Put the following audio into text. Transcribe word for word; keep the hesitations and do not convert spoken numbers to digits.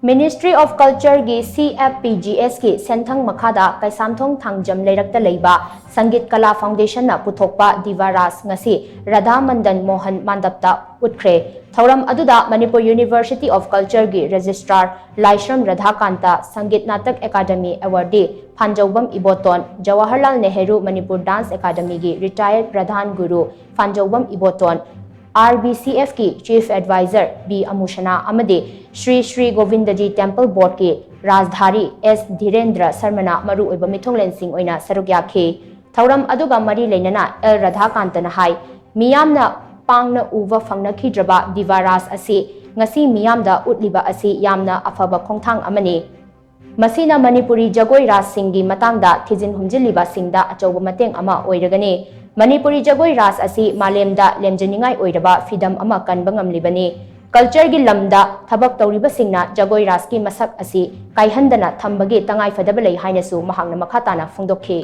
Ministry of Culture ꯒꯤ C F P G S ꯀꯤ ꯁꯦꯟꯊꯪ ꯃꯈꯥꯗ ꯀꯩꯁꯥꯝꯊꯣꯡ ꯊꯥꯡꯖꯝ ꯂꯩꯔꯛꯇ ꯂꯩꯕ ꯁꯪꯒꯤꯠ ꯀꯂꯥ ꯐꯥꯎꯟꯗꯦꯁꯟꯅ ꯄꯨꯊꯣꯛꯄ ꯗꯤꯚꯥ ꯔꯥꯁ ꯉꯁꯤ ꯔꯥꯙꯥ ꯃꯟꯗꯟ ꯃꯣꯍꯟ ꯃꯥꯟꯗꯞꯇ ꯎꯠꯈ꯭ꯔꯦ꯫ ꯊꯧꯔꯝ ꯑꯗꯨꯗ Manipur University of Culture ꯒꯤ Registrar Laishram Radhakanta, Sangeet Natak academy awardee Phanjoubam Iboton, Jawaharlal Nehru Manipur dance ꯑꯦꯀꯥꯗꯃꯤꯒꯤ retired ꯄ꯭ꯔꯙꯥꯟ guru Phanjoubam Iboton, R B C F ꯀꯤ Chief Advisor B ꯑꯃꯨꯁꯅꯥ ꯑꯃꯗꯤ ꯁ꯭ꯔꯤ ꯁ꯭ꯔꯤ ꯒꯣꯕꯤꯟꯗꯖꯤ Temple Board ꯀꯤ ꯔꯥꯖꯙꯥꯔꯤ S ꯙꯤꯔꯦꯟꯗ꯭ꯔ ꯁꯔꯃꯅ ꯃꯔꯨꯑꯣꯏꯕ ꯃꯤꯊꯨꯡꯂꯦꯟꯁꯤꯡ ꯑꯣꯏꯅ ꯁꯔꯨꯛ ꯌꯥꯈꯤ꯫ ꯊꯧꯔꯝ ꯑꯗꯨꯒ ꯃꯔꯤ ꯂꯩꯅꯅ L ꯔꯥꯙꯥꯀꯥꯟꯇꯅ ꯍꯥꯏ, ꯃꯤꯌꯥꯝꯅ ꯄꯥꯡꯅ ꯎꯕ ꯐꯪꯅꯈꯤꯗ꯭ꯔꯕ ꯗꯤꯚꯥ ꯔꯥꯁ ꯑꯁꯤ ꯉꯁꯤ ꯃꯤꯌꯥꯝꯗ ꯎꯠꯂꯤꯕ ꯑꯁꯤ ꯌꯥꯝꯅ ꯑꯐꯕ ꯈꯣꯡꯊꯥꯡ ꯑꯃꯅꯤ꯫ ꯃꯁꯤꯅ ꯃꯅꯤꯄꯨꯔꯤ ꯖꯒꯣꯏ ꯔꯥꯁꯁꯤꯡꯒꯤ ꯃꯇꯥꯡꯗ ꯊꯤꯖꯤꯟ ꯍꯨꯝꯖꯤꯜꯂꯤꯕꯁꯤꯡꯗ ꯑꯆꯧꯕ ꯃꯇꯦꯡ ꯑꯃ ꯑꯣꯏꯔꯒꯅꯤ꯫ ꯃꯅꯤꯄꯨꯔꯤ ꯖꯒꯣꯏ ꯔꯥꯁ ꯑꯁꯤ ꯃꯥꯂꯦꯝꯗ ꯂꯦꯝꯖꯅꯤꯡꯉꯥꯏ ꯑꯣꯏꯔꯕ ꯐꯤꯗꯝ ꯑꯃ ꯀꯟꯕ ꯉꯝꯂꯤꯕꯅꯤ꯫ Culture ꯒꯤ ꯂꯝꯗ ꯊꯕꯛ ꯇꯧꯔꯤꯕꯁꯤꯡꯅ ꯖꯒꯣꯏ ꯔꯥꯁꯀꯤ ꯃꯁꯛ ꯑꯁꯤ ꯀꯥꯏꯍꯟꯗꯅ ꯊꯝꯕꯒꯤ ꯇꯉꯥꯏꯐꯗꯕ ꯂꯩ ꯍꯥꯏꯅꯁꯨ ꯃꯍꯥꯛꯅ ꯃꯈꯥ ꯇꯥꯅ ꯐꯣꯡꯗꯣꯛꯈꯤ꯫